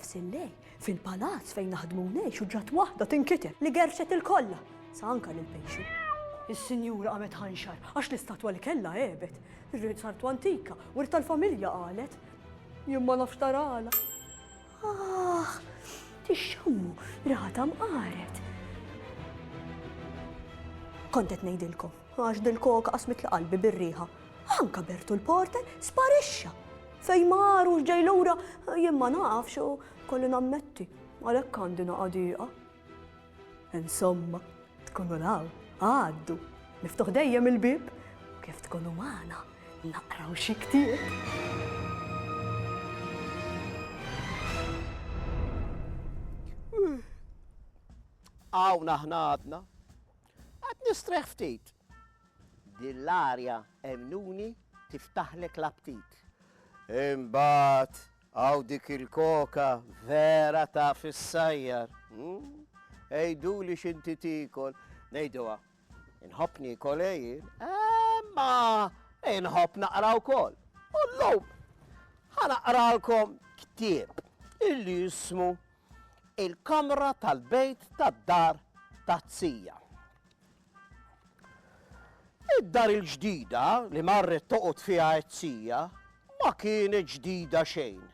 F'nofsillejl, fil-palazz fejn naħdmu u ngħixu ġrat waħda tinkiteb li gerfxet il-kollha, sa anka lil Pejxu. Is-sinjura qamet ħanxar għax l-istatwa li kellha għebet. Irrid sartu antika, wirt tal-familja qalet. Jien ma nafx tarala. Ah, tixxammu riħa ta' mqaret. Kont qed ngħidilkom, għax dil-koka qasmitli qalbi bir-riħa. Anka Bertu l-porter sparixxa. Fejn mar u x'ġej lura jien ma nafx u kolli nammetti, għalhekk għandi naqa' dieqa. Insomma, tkunu law, għaddu, miftuħ dejjem il-bieb, u kif tkunu magħna naqraw xi ktieb. Hawn aħna għadna. Qed nistreħ ftit. Din l-arja emmnuni tiftaħlek l-aptit. Imbagħad hawn dik il-koka vera taf issajjar. Hmm? Għiduli x'inti tiekol. Ngħiduha, inħobb niekol eh jien, imma inħobb naqra wkoll. U llum ħa naqralkom ktieb illi jismu Il-Kamra tal-Bejt tad-Dar taz-Zija. Id-dar il-ġdida li marret toqgħod fiha z-zija ma kienet ġdida xejn.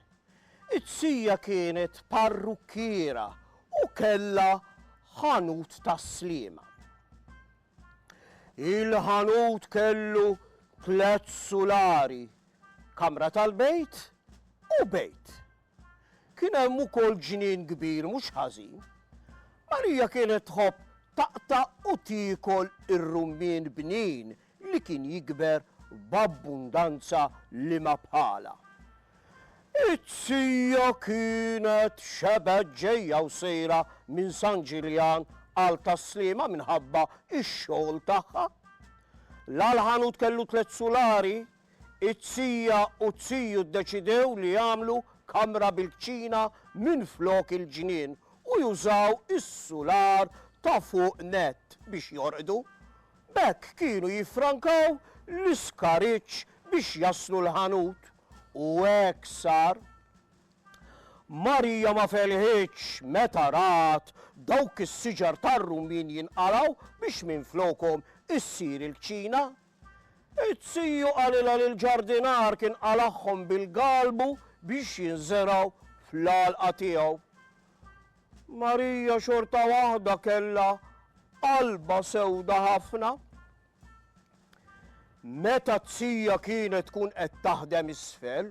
Iz-zija kienet parrukkiera u kellha ħanut tas-Sliema. Il-ħanut kellu tlett sulari, kamra tal-bejt u bejt. Kien hemm ukoll ġnien kbir mhux ħażin. Marija kienet tħobb taqta' u tiekol ir-rummien bnin li kien jikber b'abbundanza liema bħalha. It-tija kienet xebgħet ġejja u sejra minn San Ġiljan għal Tas-Sliema minħabba x-xogħol tagħha. La l-ħanut kellu tlett sulari, It-tija u t-tiju ddeċidew li jagħmlu kamra bil-kċina minflok il-ġnien u jużaw is-sular ta' fuq nett biex jorqdu. B'hekk kienu jiffrankaw l-iskariġġ biex jaslu l-ħanut. U hekk sar. Marija ma felħitx meta rat dawk is-siġar tar-rummien jinqalgħu biex minflokhom issir il-kċina. Iz-ziju qalilha li l-ġardinar kien qalagħhom bil-galbu biex jinżergħu fl-għalqa tiegħu. Marija xorta waħda kellha qalbha sewda ħafna. Meta t-zija kienet tkun qed taħdem isfel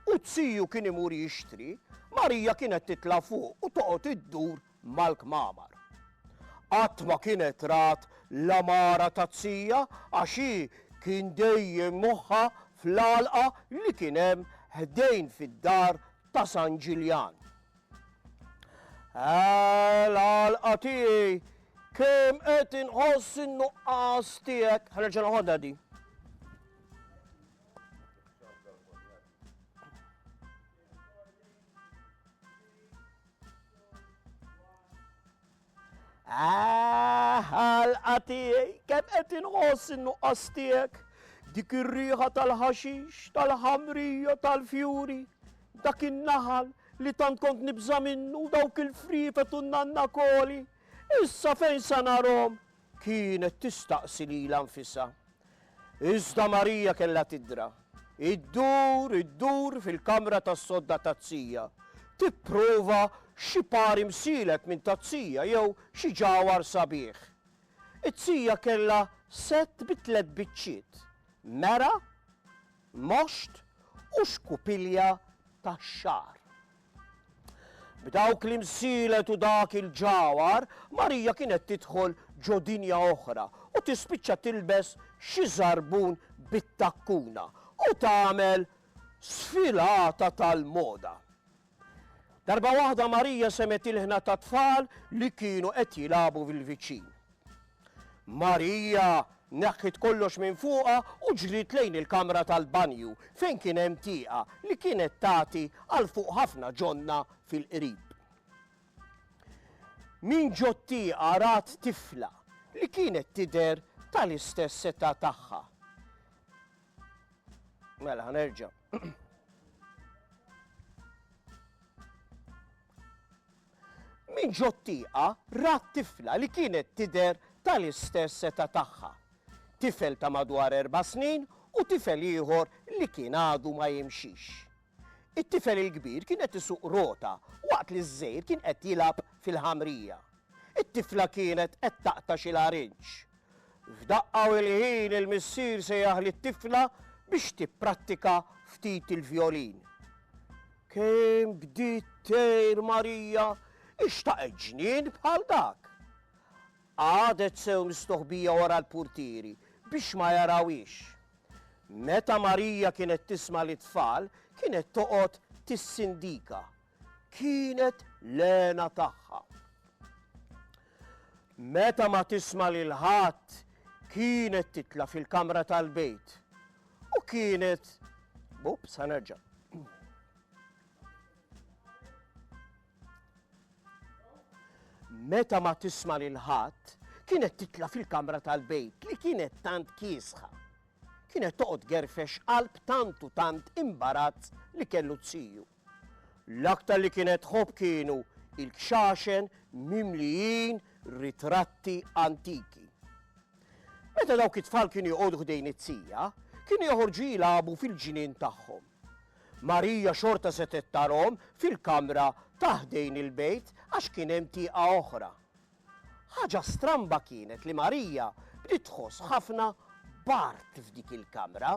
u t-ziju kien imur jixtri, Marija kienet titla' fuq u toqgħod iddur mal-kmamar. Qatt ma kienet rat l-għamara taz-zija għax hi kien dejjem moħħha fl-għalqa li kien hemm ħdejn fid-dar ta' San Ġiljan. Eh, l-għalqa tiegħi kemm qed inħoss in-nuqqas tiegħek. Ħa nerġa' noħodha di. Ah, għalqa tiegħi, kemm qed inħoss in-nuqqas tiegħek. Dik ir-riħa tal-ħaxix, tal-ħamrija, tal-fjuri, dak in-naħal li tant kont nibża' minnu, dawk il-friefet u n-nanna koli. Issa fejn sa narhom? Kienet tistaqsi lilha nfisha. Iżda Marija kellha tidra. Iddur, iddur fil-kamra tas-sodda taz-zija. Tipprova xi par imsielet minn taz-zija jew xi ġawhar sabiħ. Iz-zija kellha sett bi tlett biċċiet, mera, moxt u xkupilja tax-xagħar. B'dawk l-imsielet u dak il-ġawhar, Marija kienet tidħol ġo dinja oħra u tispiċċa tilbes xi żarbun bit-takkuna u tagħmel sfilata tal-moda. Darba waħda Marija semgħet ilħna ta' tfal li kienu qed jilagħbu fil-viċin. Marija neħħiet kollox minn fuqha u ġriet lejn il-kamra tal-banju fejn kien hemm tieqa li kienet tagħti għal fuq ħafna ġonna fil-qrib. Minn ġot-tieqa rat tifla li kienet tidher tal-istess età tagħha. Mela, ħa nerġa'. Minn ġot-tieqa rat tifla li kienet tidher tal-istess età tagħha. Tifel ta' madwar erba' snin u tifel ieħor li kien għadu ma jimxix. It-tifel il-kbir kien qed isuq rota waqt li ż-żgħir kien qed jilgħab fil-ħamrija. It-tifla kienet qed taqta' xi larinġ. F'daqqa u l-ħin il-missier sejjaħ lit-tifla biex tipprattika ftit il-vjolin. Kemm bdiet tgħir Marija, ixtaqet ġnien bħal dak. Qagħdet sew mistoħbija wara l-purtieri biex ma jarawhiex. Meta Marija kienet tisma' lit-tfal, kienet toqgħod tissindika. Kienet l-hena tagħha. Meta ma tisma' lil ħadd, kienet titla' fil-kamra tal-bejt u kienet Ups, ħa nerġa'. Meta ma tisma' lil ħadd, kienet titla' fil-kamra tal-bejt li kienet tant kiesħa. Kienet toqgħod tgerfex qalb tant u tant imbarazz li kellu z-ziju. L-aktar li kienet tħobb kienu il-kxaxen mimlijin ritratti antiki. Meta dawk it-tfal kienu joqogħdu ħdejn it-zija, kienu joħorġu jilagħbu fil-ġnien tagħhom. Marija xorta setgħet tarhom fil-kamra ta' ħdejn il-bejt għax kien hemm tieqa oħra. Ħaġa stramba kienet li Marija bdiet tħoss ħafna bard f'dik il-kamra.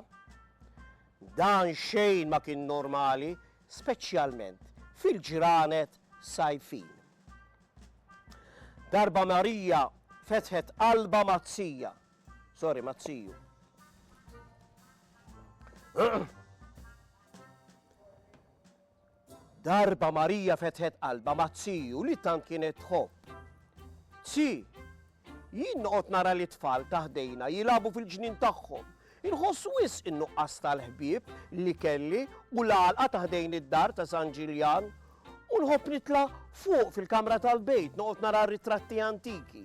Dan xejn ma kien normali, speċjalment fil-ġranet sajfin. Darba Marija fetħet qalbha mat-tija. Sorry, mat-tiju. Darba Marija fetħet qalbha ma' ziju li tant kienet tħobb. Zi, jien noqgħod nara li tfal ta' ħdejna jilagħbu fil-ġnien tagħhom. Inħoss wisq in-nuqqas tal-ħbieb li kelli u l-għalqa ta' ħdejn id-dar ta' San Ġiljan u nħobb nitla' fuq fil-kamra tal-bejt noqgħod nara ritratti antiki.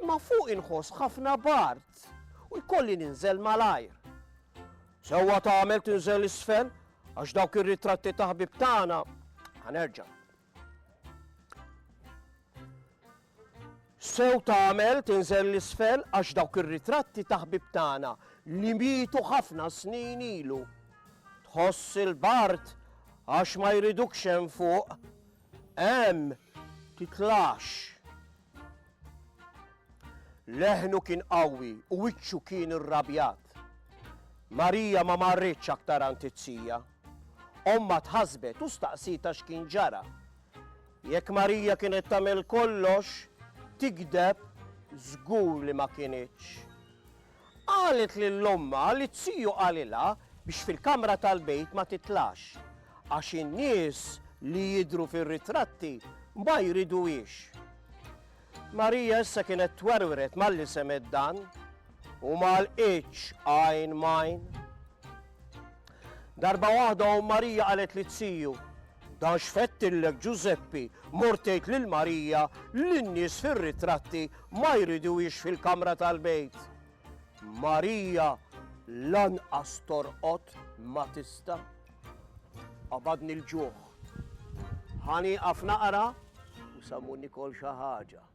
Imma fuq inħoss ħafna bard u jkolli ninżel malajr. Sewwa tagħmel tinżel isfel għax dawk ir-ritratti ta' ħbieb tagħna ħa nerġa'. Sew tagħmel tinżel l-isfel għax dawk ir-ritratti ta' ħbieb tagħna li mietu ħafna snin ilu. Tħoss il-bard għax ma jridukx hemm fuq. Hemm titlax. Leħnu kien qawwi u wiċċu kien irrabjat. Marija ma marritx aktar għand it-tija. Ommha tħassbet u staqsietha x'kien ġara. Jekk Marija kienet tagħmel kollox, tigdeb żgur li ma kinitx. Qalet lil ommha li t-tiju qalilha biex fil-kamra tal-bejt ma titlax, għax in-nies li jidhru fir-ritratti ma jriduhiex. Marija issa kienet twerwret malli semgħet dan u ma għalqitx għajn m'għajn. Darba waħda omm Marija qalet lit-tiju, Dan x'fettillek Ġużeppi, mort tgħid lil Marija li n-nies fir-ritratti ma jriduhiex fil-kamra tal-bejt. Marija lanqas torqod ma tista'. Qabadni l-ġuħ. Ħa nieqaf naqra u sa mmur nikol xi ħaġa.